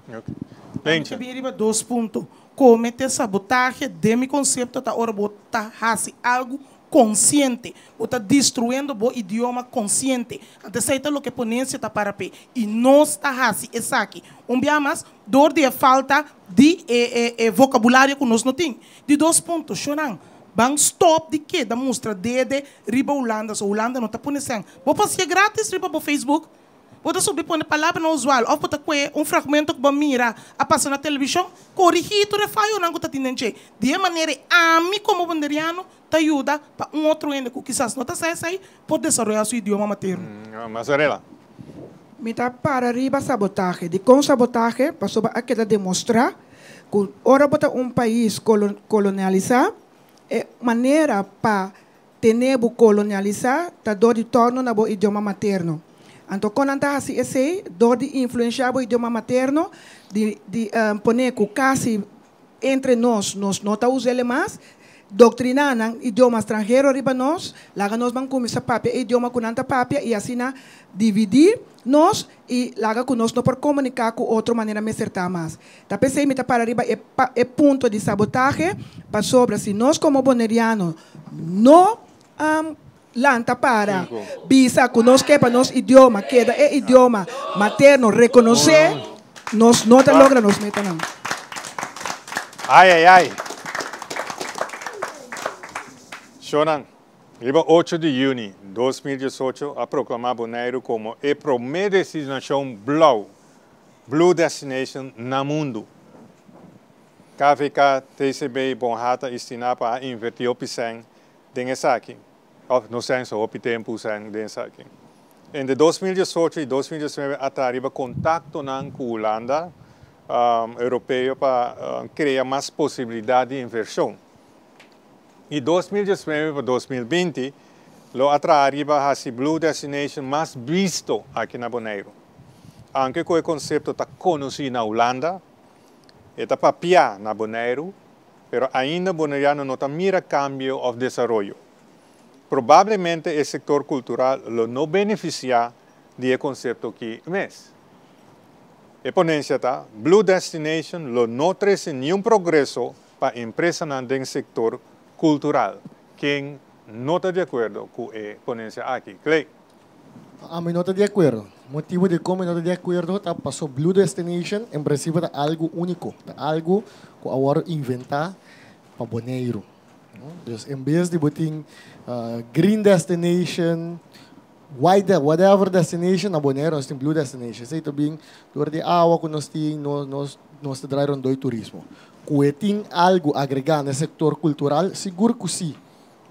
Mi ta bin riba dos punto. Komete sabotahe den mi konsepto ta ora bo ta hasi algu konsiente. Bo ta destruyendo bo idioma konsiente. Anto esei ta loke ponensia ta para p'e. I nos ta hasi esaki un bia mas dor di e falta di e e vokabulario ku nos no tin. Di dos punto, shornan, ban stòp di keda mustra dede riba Hulanda. So Hulanda no ta pone sèn. Bo por hasié gratis riba bo Facebook. Bo ta subi pone palabranan usual òf bo ta kue un fragmento ku bo a mira a pasa na televishon, korigí tur e fayonan ku ta tin den dje. Di e manera ei ami komo bonderiano ta yuda pa un otro hende ku kisas no ta sa esei por desaroyá su idioma materno. Mazarella. Mi ta para riba sabotahe. Dikon sabotahe? Pasobra a keda demostrá ku ora bo ta un pais kolonialisá, e manera pa Tene bo kolonialisá ta dor di tòrnu na bo idioma materno. Anto kon nan ta hasi esei? Dor di influenshá bo idioma materno, di di pone ku kasi entre nos, nos no ta us'el mas, doktriná nan idioma stranhero riba nos, laga nos ban kuminsá papia e idioma ku nan ta papia i asina dividí nos i laga ku nos no por komuniká ku otro manera mester ta mas. Ta p'esei mi ta para riba e e punto di sabotahe, pasobra si nos komo boneriano no lanta para bisa ku nos ke pa nos idioma keda e idioma materno rekonosé, nos no ta logra nos metanan. Ai ai ai! Shornan, riba ocho di yüni 2018 a proklamá Boneiru komo e promé destinashon blou Blue Destination na mundu. KVK, TCB, Bonhata i Stinapa a invertí hopi sèn den esaki, òf no sèn so hopi tempu sèn den esaki. Entre 2018 i 2019 a traha riba kontaktonan ku Hulanda Europeo pa krea mas posibilidat di invershon. I 2019 pa 2020 lo a traha riba hasi Blue Destination mas bisto aki na Boneiru. Aunke ku e konsepto ta konosí na Hulanda, e ta papiá na Boneiru, pero ainda boneriano no ta mira kambio òf desaroyo. Probablemente e sektor kultural lo no benefisiá di e konsepto ki mes. E ponensia ta, Blue Destination lo no trese niun progreso pa empresanan den sektor kultural. Ken no ta di akuerdo ku e ponensia aki? Clay. Ami no ta di akuerdo. Motibu dikon mi no ta di akuerdo ta paso Blue Destination en prinsipio ta algu úniko, ta algu ku a wòrdu inventá pa Boneiru. Dus en bes di bo tin Green Destination, White whatever destination na Boneiru nos tin Blue Destination. Esei ta bin dor di awa ku nos tin, nos nos ta drai rondó e turismo. Ku e tin algu agregá na e sektor kultural? Sigur ku sí.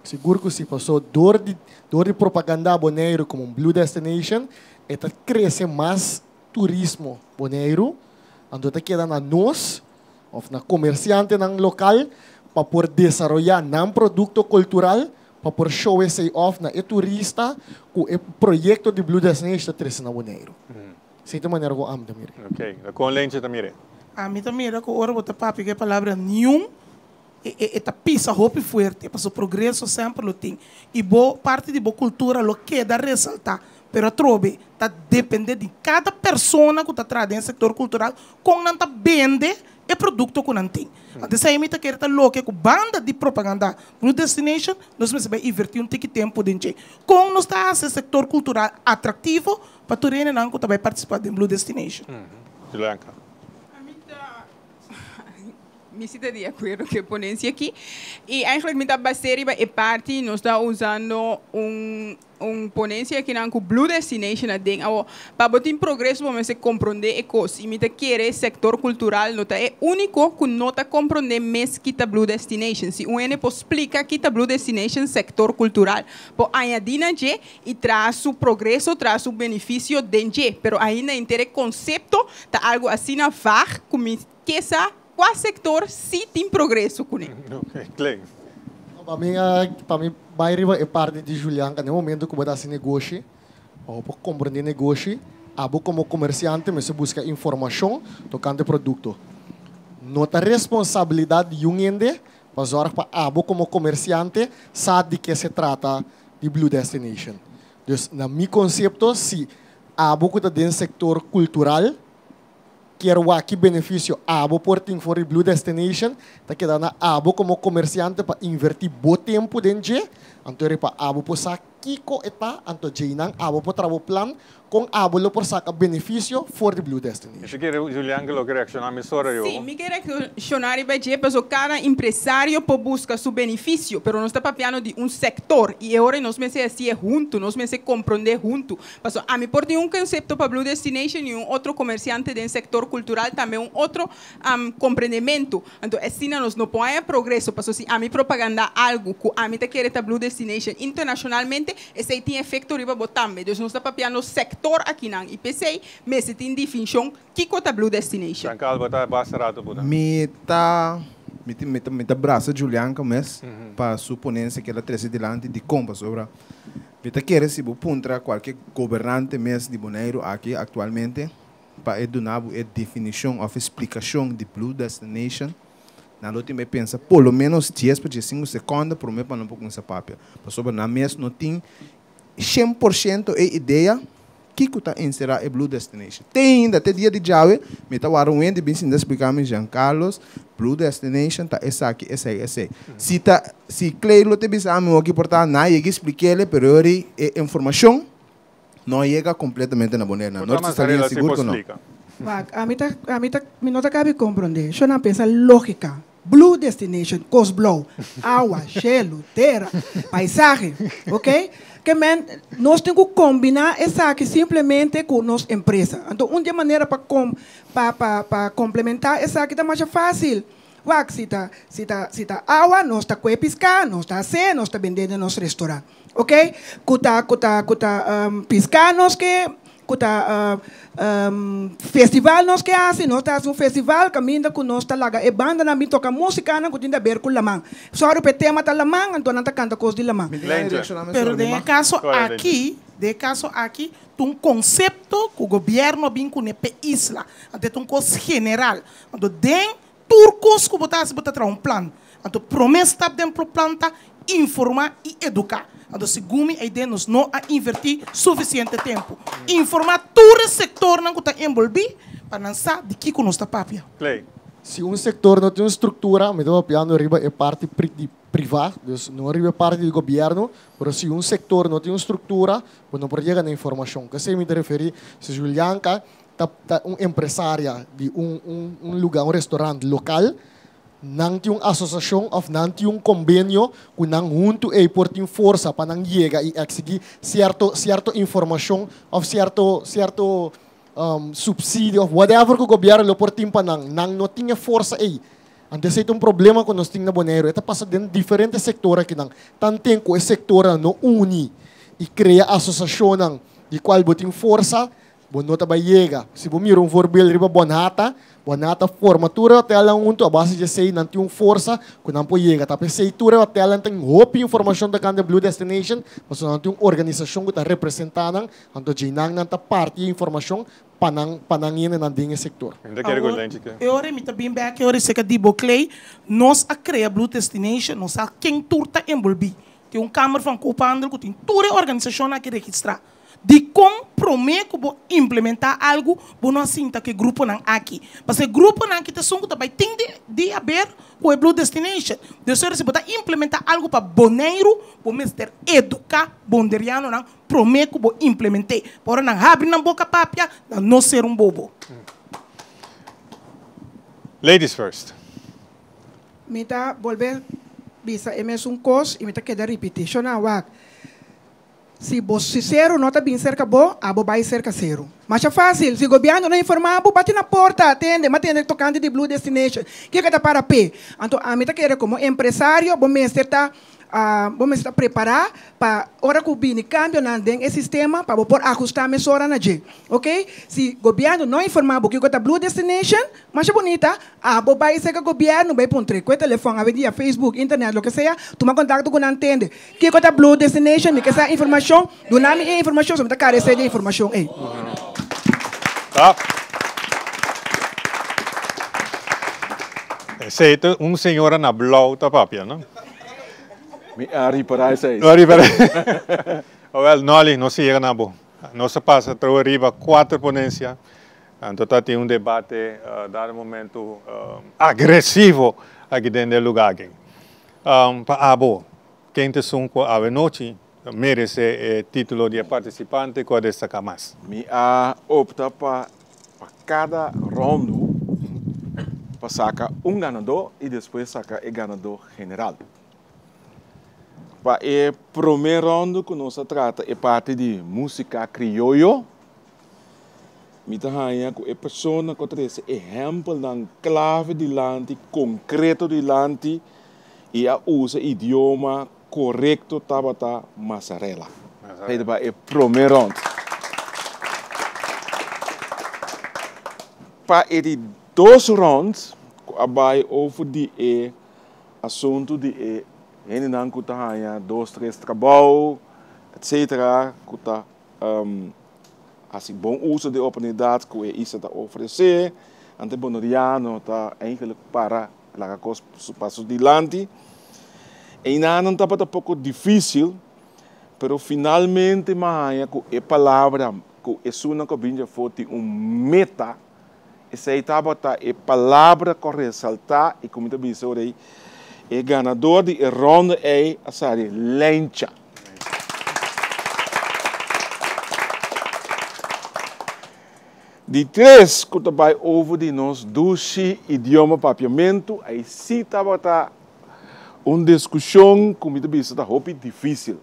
Sigur ku si, paso dor di dor di propagandá Boneiru komo un blue destination e ta krese mas turismo Boneiru, anto ta keda na nos òf na komersiantenan lokal pa por desaroyá nan produkto kultural pa por show esei òf na e turista ku e proyekto di blue destination ta trese na Boneiru. Esei ta manera ku ami ta mira. Oke, kon Lentje ta mira e? Ami ta mira ku ora bo ta papia ku e palabra niun E ta pisa hopi fuerte, pasobra progreso semper lo tin i bo parti di bo kultura lo keda resaltá. Pero atrobe ta dependé di kada persona ku ta traha den e sektor kultural kon nan ta bende e produkto ku nan tin. Anto esei mi ta kere ta loke ku banda di propaganda Blue Destination nos mester bai invertí un tiki tempu den dje. Kon nos ta hasi e sektor kultural atraktivo pa tur hendenan ku ta bai partisipá den Blue Destination? Julianka. Mi si ta di acuerdo cu e ponencia aki. Y eigenlijk mi ta bas'é riba e parti nos ta usando un un ponencia akinan cu Blue Destination aden. Awor, pa bo tin progreso bo mester comprende e cos. Y mi ta kere sector cultural no ta e unico cu no ta comprende mes ki ta Blue Destination. Si un hende por splica ki ta Blue Destination sector cultural por añadi na dje y traha su progreso, traha su beneficio den dje. Pero ainda henter e concepto ta algo asina vaag cu mi Ke sa kua sektor si tin progreso kuné. Clay. Pa mi, pa mi bai riba e parti di Julianka, na e momento ku bo ta hasi negoshi, pa bo por komprendé negoshi, abo komo komersiante mester buska informashon tokante produkto. No ta responsabilidat di yun hende pa zòrg pa abo komo komersiante sa di ke se trata di Blue Destination. Dus na mi konsepto, si abo ku ta den sektor kultural, Kier wak ki benefisio abo por tin for di Blue Destination, ta keda na abo komo komersiante pa invertí bo tempu den dje, anto eri pa abo por sa kiko e ta, anto djeinan abo por traha bo plan kon abo lo por saka benefisio for di Blue Destination. Si kere Julian ke lo ke reakshoná mesora yo. Sí, mi ke reakshoná riba dje paso kada impresario por buska su benefisio, pero nos ta papiando di un sektor i e ora nos mester hasié huntu, nos mester komprondé huntu. Pasobra ami por tin un konsepto pa Blue Destination i un otro komersiante den sektor kultural tambe un otro komprendementu. Anto asina nos no por haña progreso pasobra si ami propagandá algu ku ami ta kere ta Blue Destination internashonalmente, esei tin efekto riba bo tambe. Dus nos ta papiando sektor akinan i p'esei mester tin difinshon kiko ta Blue Destination. Giancarlo bo ta basta rato bo ta. Mi ta mi ta mi ta brasa Julianka mes pa su ponencia ku el a trese dilanti dikon pasobra Mi ta kere si bo puntra kualke gobernante mes di Boneiru aki aktualmente pa e duna bo e definishon òf e splikashon di Blue Destination, nan lo tin bai pensa por lo ménos dies pa diesinku sekònde promé pa nan por kuminsá papia. Pasobra nan mes no tin 100% e idea kiko ta enserá e Blue Destination. Te ainda, te dia di djawe, mi ta wara un hende bin sinta splika mi, Jean Carlos, Blue Destination ta esaki, esei, esei. Si ta, si Clay lo te bisa mi hoki por ta, nan a yega splik'ele, pero yori e informashon no a yega kompletamente na Bonaire. Nan no ta salia sigur ku no. Wak, ami ta, ami ta, mi no ta kabi komprondé. Sho nan pensa lógika. Blue Destination, kos blou, awa, shelu, tera, paisahe, ok? Ke men nos tin ku kombiná esaki simplemente ku nos empresa. Anto un di e manera pa kom pa pa pa komplementá esaki ta masha fásil. Wak, si ta si ta si ta awa nos ta kue piská, nos ta hasé, nos ta bendé den nos restorant. Ok, ku ta ku ta ku ta piská nos ke ku ta festival nos ke hasi, nos ta hasi un festival kaminda ku nos ta laga e bandanan bin toka musikanan ku tin di aber ku laman. Sòru pa e tema ta laman, anto nan ta kanta kos di laman. Pero den e kaso aki, den e kaso aki, ta un konsepto ku gobièrnu a bin kuné p'e isla. Anto e ta un kos general. Anto den Tur kos ku bo ta hasi bo ta traha un plan. Anto promé stap den pro plan ta informá i eduká. Anto segun mi aiden nos no a invertí sufisiente tempu. Informá tur e sektornan ku ta enbolbí pa nan sa di kiko nos ta papia. Clay. Si un sektor no tin un struktura, mi ta papiando riba e parti di privá, dus no riba e parti di gobièrnu, pero si un sektor no tin un struktura, bo no por yega na informashon. K'esei mi ta referí, si Julianka ta ta un empresaria di un un un luga, un restaurant local, nan tin un asociacion of nan tin un convenio cu nan hunto ey por tin forsa pa nan yega y exigi cierto cierto informacion of cierto cierto subsidio of whatever cu gobierno lo por tin pa nan. Nan no tin e forsa ey. Anto esey ta un problema cu nos tin na Boneiru. E ta pasa den diferente sector akinan. Tanten cu e sectornan no uni y crea asociacionnan di cual bo tin forsa, Bo no ta bai yega. Si bo mira un voorbeeld riba Bonhata, Bonhata forma tur e hotelnan huntu, a base di esei nan tin un forsa ku nan por yega. Ta p'esei tur e hotelnan tin hopi informashon tokante Blue Destination, pasobra nan tin un organisashon ku ta representá nan, anto djeinan nan ta parti e informashon pa nan pa nan hendenan den e sektor. Awor, e ora mi ta bin bek e ora esei ka di bo Clay, nos a krea Blue Destination, nos sa ken tur ta enbolbí. Tin un Kamer van Koophandel ku tin tur e organisashonnan aki registrá. Dikon? promé ku bo implementá algu bo no a sinta ku e gruponan aki? Pasobra e gruponan aki ta esun ku ta bai tin di di haber ku e Blue Destination. Dus ora si bo ta implementá algu pa Boneiru, bo mester eduká bonderianonan promé ku bo implement'é. Pa ora nan habri nan boka papia, nan no ser un bobo. Ladies first. Mi ta bolbe bisa e mesun kos i mi ta keda ripití. Shona, wak. Si bo si seru no ta bin serka bo, abo bai serka seru. Masha fásil, si gobièrnu no informá bo, bati na porta, tende, m'a tende tokante di Blue Destination. Kiko ta para p'e? Anto ami ta kere komo empresario bo mester ta Bo mester ta prepará pa ora ku bini kambionan den e sistema pa bo por ahustá mesora na dje. Oke? Si gobièrnu no informá bo kiko ta Blue Destination, masha bunita, abo bai serka gobièrnu bai puntr'é ku e telefòn, awendia Facebook, internet, loke sea, tuma kontakto ku nan tende kiko ta Blue Destination, mi ke sa informashon, duna mi e informashon, so mi ta karesé di e informashon ei. Esei ta un señora na blou ta papia, no? Mi a ripará esei. No a ripará. Awel, Nolly, nos a yega na bo. Nos a pasa trowe riba kuater ponencia. Anto ta tin un debate dado momento agresivo aki den e lugar aki. Pa abo, ken ta esun ku awenochi merece e titulo di e participante ku a destaca mas? Mi a opta pa pa kada rondu pa saka un ganadó i despues saka e ganadó general. Pa e promé rondu ku nos a trata e parti di músika krioyo, mi ta haña ku e persona ku a trese ehèmpelnan klave dilanti, konkreto dilanti i a usa idioma korekto tabata Mazzarella. Esei ta pa e promé rond. Pa e di dos rond ku a bai over di e asuntu di e hendenan ku ta haña dos tres trabou etcetera ku ta hasi bon uso di e oportunidat ku e isla ta ofresé, anto e boneriano ta eigenlijk para laga kos paso dilanti. Einanan tabata poko difísil, pero finalmente mi a haña ku e palabra ku esunnan ku a bini djafó tin un meta, esei tabata e palabra ku a resaltá i ku mi ta bisa ora ei, e ganador di e ronda ei a sali Lencha. Di tres ku ta bai over di nos dushi idioma papiamentu, ei sí tabata un diskushon ku mi ta bisa ta hopi difísil.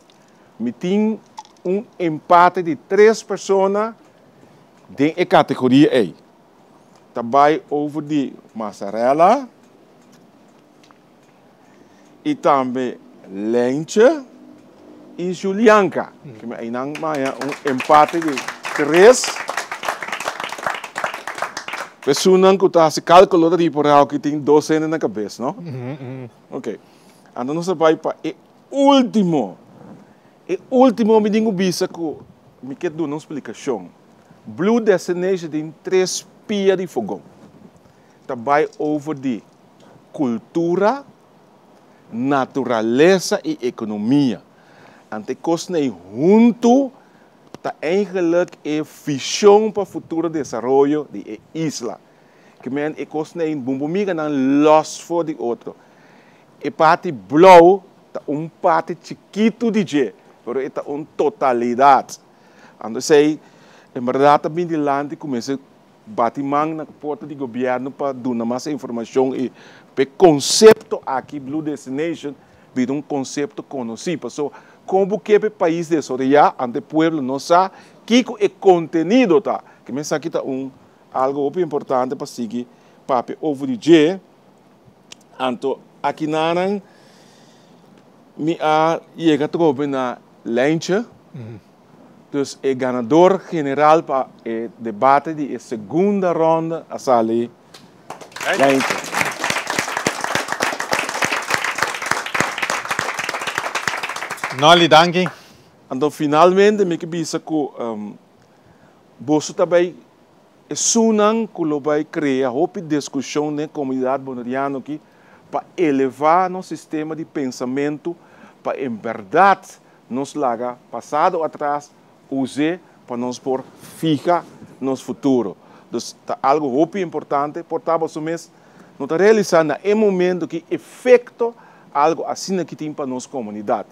Mi tin un empate di tres persona den e kategoria ei. Ta bai over di Mazzarella i tambe Lentje i Julianka. Einan mi haña un empate di tres. Esunnan ku ta hasi kálkulo ta riporá ku tin dos hende na kabes, no? Ok. Anto nos ta bai pa e último. E último mi tin ku bisa ku mi ke duna un splikashon. Blue Destination tin tres pia di fogon. Ta bai over di kultura, naturalesa i ekonomia. Anto e kosnan ei huntu ta eigenlijk e vishon pa futuro desaroyo di e isla. Ke men e kosnan ei bo miga nan lòs for di otro. E parti blou ta un parti chikitu di dje, pero e ta un totalidat. Anto esei en bèrdat ta bin dilanti ku mester Bati man na porta di gobierno pa duna mas informacion y p'e concepto aki Blue Destination bira un concepto conoci. Paso con bo ke p'e pais desaroya ante pueblo no sa kico e contenido ta. Ke men esaki ta un algo hopi importante pa sigui papia over di dje. Anto akinanan mi a yega trobe na Lijntje. Dus e ganador general pa e debate di e segunda ronda a sali Lijntje. Nolly, danki. Anto finalmente mi ke bisa ku boso ta bai esunnan ku lo bai krea hopi diskushon den komunidat boneriano aki pa elevá nos sistema di pensamentu pa en bèrdat Nos laga pasado atras, us'é pa nos por fiha nos futuro. Dus ta algo hopi importante, por ta boso mes no ta realisa na e momento ki efecto algo asina ki tin pa nos comunidad.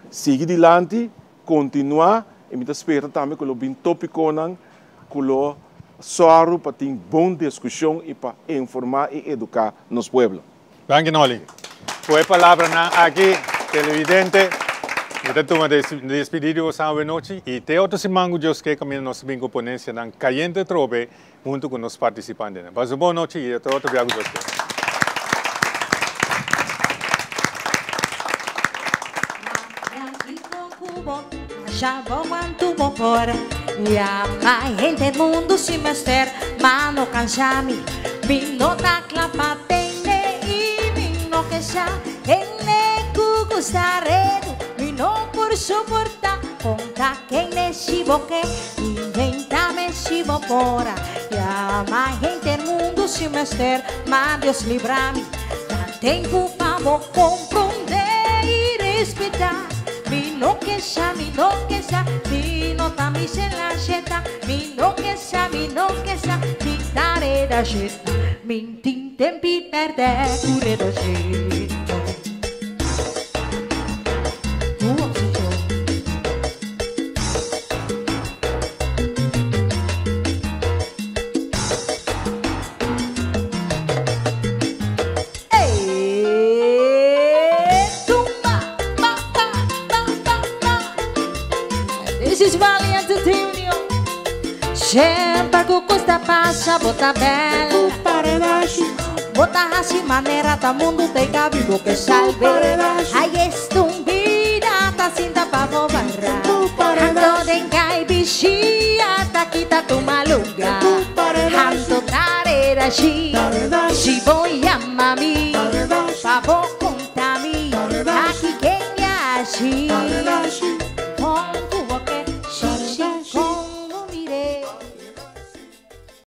Sigui dilanti, continua y mi ta spera tambe cu lo bin topiconan cu lo sòru pa tin bon discusion y pa informa y educa nos pueblo. Danki Nolly. Ku e palabranan aki, televidente, mi ta tuma despidi di boso awe nochi i te otro siman ku Dios ke kaminda nos ta bin ku ponencianan kayente atrobe huntu ku nos partisipantenan. Pasa un bon nochi i te otro bia ku Dios ke. This is Valiant Union. Sempre que custa passa, bota bela. Bota assim maneira, tá mundo tem cabido que salve. Aí estumbida, tá cinta pa bobarra. Anto den cai bixia, tá quita tu maluga. Anto tarera shi, si voy a mami.